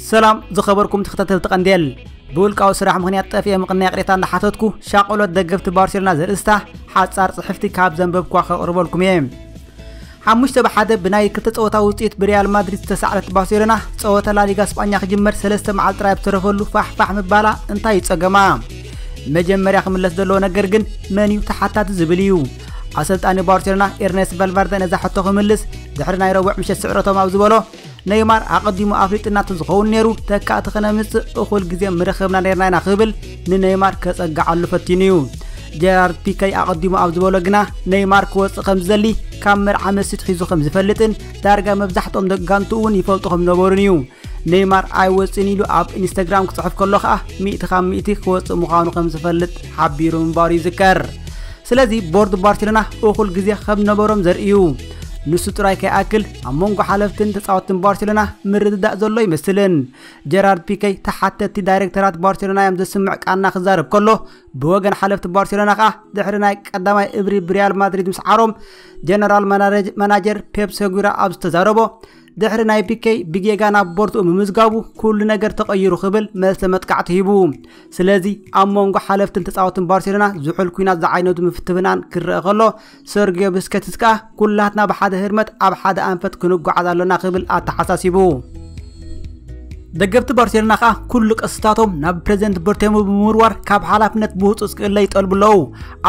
ሰላም ዝኸበርኩም ተኸታተልቲ ቀንዴል፣ ብውልቃዊ ስራሕ ምኽንያት ጠፊኤ ምቕናይ ይቕሬታ እንዳሓተትኩ፣ ሻቕሎት ደገፍቲ ባርሴሎና ዘርእስታ ሓጻር ጽሕፍቲ ካብ ዘንበብኳ ከቕርበልኩም እየ። ሓሙሽተ ብሓደ ብናይ ክልተ ጸወታ ውጽኢት ብሪያል ማድሪድ ዝተሳዕረት ባርሴሎና፣ ጸወታ ላሊጋ ስጳኛ ክጅመር ሰለስተ መዓልቲ ጥራይ ኣብ ዝተረፈሉ ፋሕፋሕ ምባላ እንታይ እዩ ጸገማ? መጀመርያ ክምለስ ዘለዎ ነገር ግን መን እዩ ተሓታቲ ዝብል እዩ። ኣሰልጣኒ ባርሴሎና ኤርኔስት ቫልቨርደ ነዛ ሕቶ ክምልስ፣ ድሕሪ ናይ ረቡዕ ምሸት ስዕረቶም ኣብ ዝበሎ፣ ኔይማር ኣቐዲሙ ኣፍሊጥናቱ ዝኸውን ነይሩ፣ ተካእቲ ከነምጽእ እኹል ግዜ ምረኸብና ነይርና ኢና ክብል ንኔይማር ከጸግዓሉ ፈቲኑ እዩ። ጀራርድ ፒኬ ኣቐዲሙ ኣብ ዝበሎ ግና፣ ኔይማር ክወጽእ ከም ዝደሊ፣ ካብ መርዓ መሲት ሒዙ ከም ዝፈልጥን ዳርጋ መብዛሕትኦም ደቂ ጋንቱ እውን ይፈልጡ ከም ዝነበሩን እዩ። ኔይማር ኣይወጽእን ኢሉ ኣብ ኢንስታግራም ክጽሕፍ ከሎ ከኣ፣ ሚእቲ ካብ ሚእቲ ክወጽእ ምዃኑ ከም ዝፈልጥ ሓቢሩ ምንባሩ ይዝከር። ስለዚ ቦርድ ባርሴሎና እኹል ግዜ ከም ነበሮም ዘርኢ እዩ። ንሱ ጥራይ ከይኣክል፣ ኣብ መንጎ ሓለፍትን ተጻወትትን ባርሴሎና ምርድዳእ ዘሎ ይመስልን። ጀራርድ ፒኬ ተሓተቲ ዳይሬክተራት ባርሴሎና እዮም ዘስምዕ ቃና ክዛረብ ከሎ፣ ብወገን ሓለፍቲ ባርሴሎና ከኣ ድሕሪ ናይ ቀዳማይ እብሪ ብሪያል ማድሪድ ምስዓሮም፣ ጀነራል ማናጀ-፣ ማናጀር ፔፕ ሰጉራ ኣብ ዝተዛረቦ፣ ድሕሪ ናይ ፒኬ ብጌጋ ናብ ቦርትኡ ምምዝጋቡ ኩሉ ነገር ተቐይሩ ክብል መልሰ መጥቃዕቲ ሂቡ። ስለዚ ኣብ መንጎ ሓለፍትን ተጻወትን ባርሴሎና ዝሑል ኲናት ዝዓይነቱ ምፍትፍናን ክረአ ከሎ፣ ሰርጊዮ ብስኬትስ ከኣ ኩላትና ብሓደ ህርመት ኣብ ሓደ ኣንፈት ክንጓዓዝ ኣሎና ክብል ኣተሓሳሲቡ። ደገፍቲ ባርሴሎና ከኣ ኩሉ ቀስታቶም ናብ ፕሬዚደንት በርቴሙ ብምውርዋር ካብ ሓላፍነት ብህጹጽ ክእለ ይጠልቡ ኣለዉ።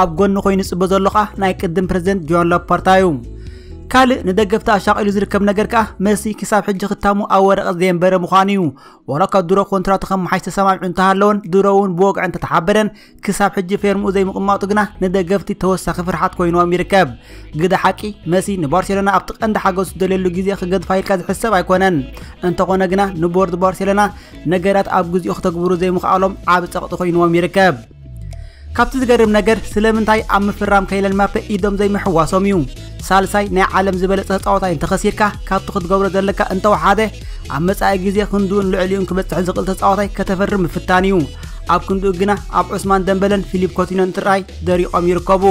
ኣብ ጎኒ ኮይኑ ይጽበ ዘሎ ከኣ ናይ ቅድም ፕሬዚደንት ጆን ላፖርታ እዩ። ካልእ ንደገፍቲ ኣሻቒሉ ዝርከብ ነገር ከኣ መሲ ክሳብ ሕጂ ክታሙ ኣብ ወረቐት ዘየንበረ ምዃኑ እዩ። ዋላ እኳ ድሮ ኮንትራቱ ከመሓይሽ ተሰማሚዑ እንተሃለወን ድሮ እውን ብወግዒ እንተተሓበረን ክሳብ ሕጂ ፌርምኡ ዘይምቕማጡ ግና ንደገፍቲ ተወሳኺ ፍርሓት ኮይንዎም ይርከብ። ግደ ሓቂ መሲ ንባርሴሎና ኣብቲ ቀንዲ ሓገዝ ዝደልየሉ ግዜ ክገድፋ ኢልካ ዝሕሰብ ኣይኮነን። እንተኾነ ግና ንቦርድ ባርሴሎና ነገራት ኣብ ግዜኡ ክተግብሩ ዘይምኽኣሎም ዓቢ ጸቕጢ ኮይንዎም ይርከብ። ካብቲ ዝገርም ነገር ስለምንታይ ኣብ ምፍራም ከይለን ማፔ ኢዶም ዘይምሕዋሶም እዩ። ሳልሳይ ናይ ዓለም ዝበለጸ ተጻዋታይ እንተኸሲርካ ካብቲ ክትገብሮ ዘለካ እንተወሓደ ኣብ መጻኢ ግዜ ክንድኡን ልዕሊኡን ክበጽሕ ዝኽእል ተጻዋታይ ከተፈርም ምፍታን እዩ። ኣብ ክንድኡ ግና ኣብ ዑስማን ደምበለን ፊሊፕ ኮቲኖን ጥራይ ደሪቖም ይርከቡ።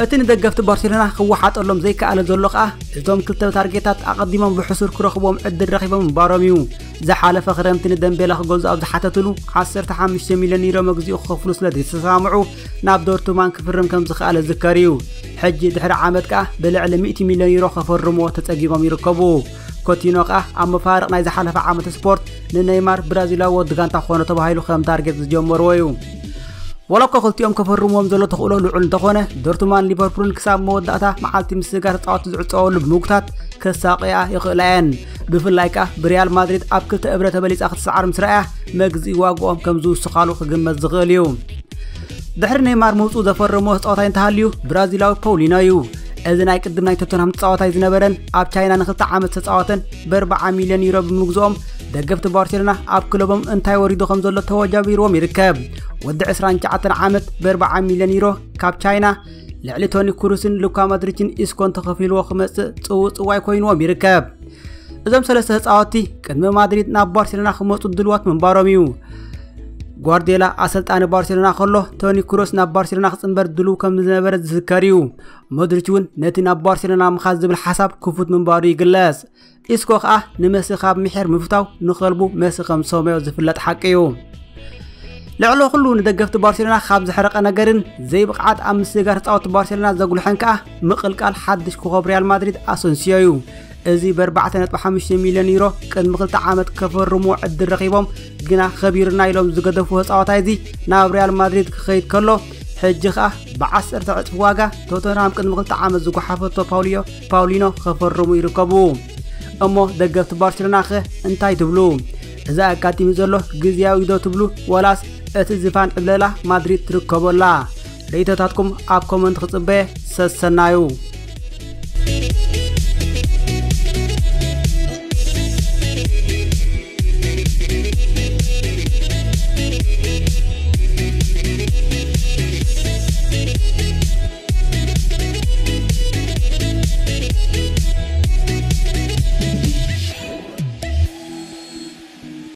እቲ ንደገፍቲ ባርሴሎና ክወሓጠሎም ዘይከኣለ ዘሎ ከኣ እቶም ክልተ ታርጌታት ኣቐዲሞም ብሕሱር ክረኽብዎም ዕድል ረኺቦም ምንባሮም እዩ። ዝሓለፈ ክረምቲ ንደምቤላ ክገዝኡ ኣብ ዝሓተትሉ ዓሰርተ ሓሙሽተ ሚልዮን ዩሮ መግዚኡ ክኸፍሉ ስለ ዘይተሰማምዑ ናብ ዶርትማን ክፍርም ከም ዝኸኣለ ዝከር እዩ። ሕጂ ድሕሪ ዓመት ከኣ ብልዕሊ ሚእቲ ሚልዮን ዩሮ ከፈርምዎ ተጸጊሞም ይርከቡ። ኮቲኖ ከኣ ኣብ መፋርቕ ናይ ዝሓለፈ ዓመት ስፖርት ንነይማር ብራዚላዊ ወዲ ጋንታ ክኾኖ ተባሂሉ ከም ታርጌት ዝጀመርዎ እዩ። ዋላ እኳ ክልቲኦም ከፈርምዎም ዘሎ ተኽእሎ ልዑል እንተኾነ፣ ዶርትማን ሊቨርፑልን ክሳብ መወዳእታ መዓልቲ ምስጋር ተጻወትቲ ዝዕጸወሉ ብምጉታት ከሳቕያ ይኽእላ እየን። ብፍላይ ከኣ ብሪያል ማድሪድ ኣብ ክልተ እብረ ተበሊጻ ክትሰዓር ምስ ረኣያ መግዝኢ ዋግኦም ከም ዝውስኻሉ ክግመት ዝኽእል እዩ። ድሕሪ ኔይማር ምውጽኡ ዘፈረሞ ተጻዋታይ እንተሃልዩ ብራዚላዊ ፓውሊኖ እዩ። እዚ ናይ ቅድም ናይ ቶተንሃም ተጻዋታይ ዝነበረን ኣብ ቻይና ንክልተ ዓመት ተጻወተን ብኣርብዓ ሚልዮን ዩሮ ብምግዝኦም ደገፍቲ ባርሴሎና ኣብ ክለቦም እንታይ ወሪዱ ከም ዘሎ ተወጃቢርዎም ይርከብ። ወዲ ዕስራን ትሽዓተን ዓመት ብኣርብዓ ሚልዮን ዩሮ ካብ ቻይና ልዕሊ ቶኒ ክሩስን ሉካ ሞድሪችን ኢስኮን ተኸፊልዎ ክመጽእ ጽውጽዋይ ኮይንዎም ይርከብ። እዞም ሰለስተ ተጻወትቲ ቅድሚ ማድሪድ ናብ ባርሴሎና ክመጹ ድልዋት ምንባሮም እዩ። ጓርዲዮላ ኣሰልጣኒ ባርሴሎና ከሎ ቶኒ ክሩስ ናብ ባርሴሎና ክጽንበር ድልው ከም ዝነበረ ዝዝከር እዩ። ሞድሪች እውን ነቲ ናብ ባርሴሎና ምኻድ ዝብል ሓሳብ ክፉት ምንባሩ ይግለጽ። ኢስኮ ከኣ ንመሲ ካብ ምሒር ምፍታው ንኸልቡ መሲ ከም ዝሰመዮ ዝፍለጥ ሓቂ እዩ። ልዕሊ ኩሉ ንደገፍቲ ባርሴሎና ካብ ዘሕረቐ ነገርን ዘይብቕዓት ኣብ ምስግጋር ተጻወትቲ ባርሴሎና ዘጉልሐን ከኣ ምቕልቃል ሓድሽ ኮኾብ ሪያል ማድሪድ ኣሰንሲዮ እዩ። እዚ ብኣርባዕተ ነጥቢ ሓሙሽተ ሚልዮን ዩሮ ቅድሚ ክልተ ዓመት ከፈርምዎ ዕድል ረኺቦም ግና ከቢሩና ኢሎም ዝገደፍዎ ተጻዋታይ እዚ ናብ ሪያል ማድሪድ ክኸይድ ከሎ ሕጂ ከኣ ብዓሰርተ ዕጽፊ ዋጋ ቶተንሃም ቅድሚ ክልተ ዓመት ዝጓሓፈቶ ፓውሊዮ ፓውሊኖ ከፈርሙ ይርከቡ። እሞ ደገፍቲ ባርሴሎና ኸ እንታይ ትብሉ? እዚ ኣጋጢሙ ዘሎ ግዝያዊ ዶ ትብሉ ወላስ እቲ ዝፋን ዕብለላ ማድሪድ ትርከቦላ? ርእይቶታትኩም ኣብ ኮመንት ክጽበየ ሰሰናዩ።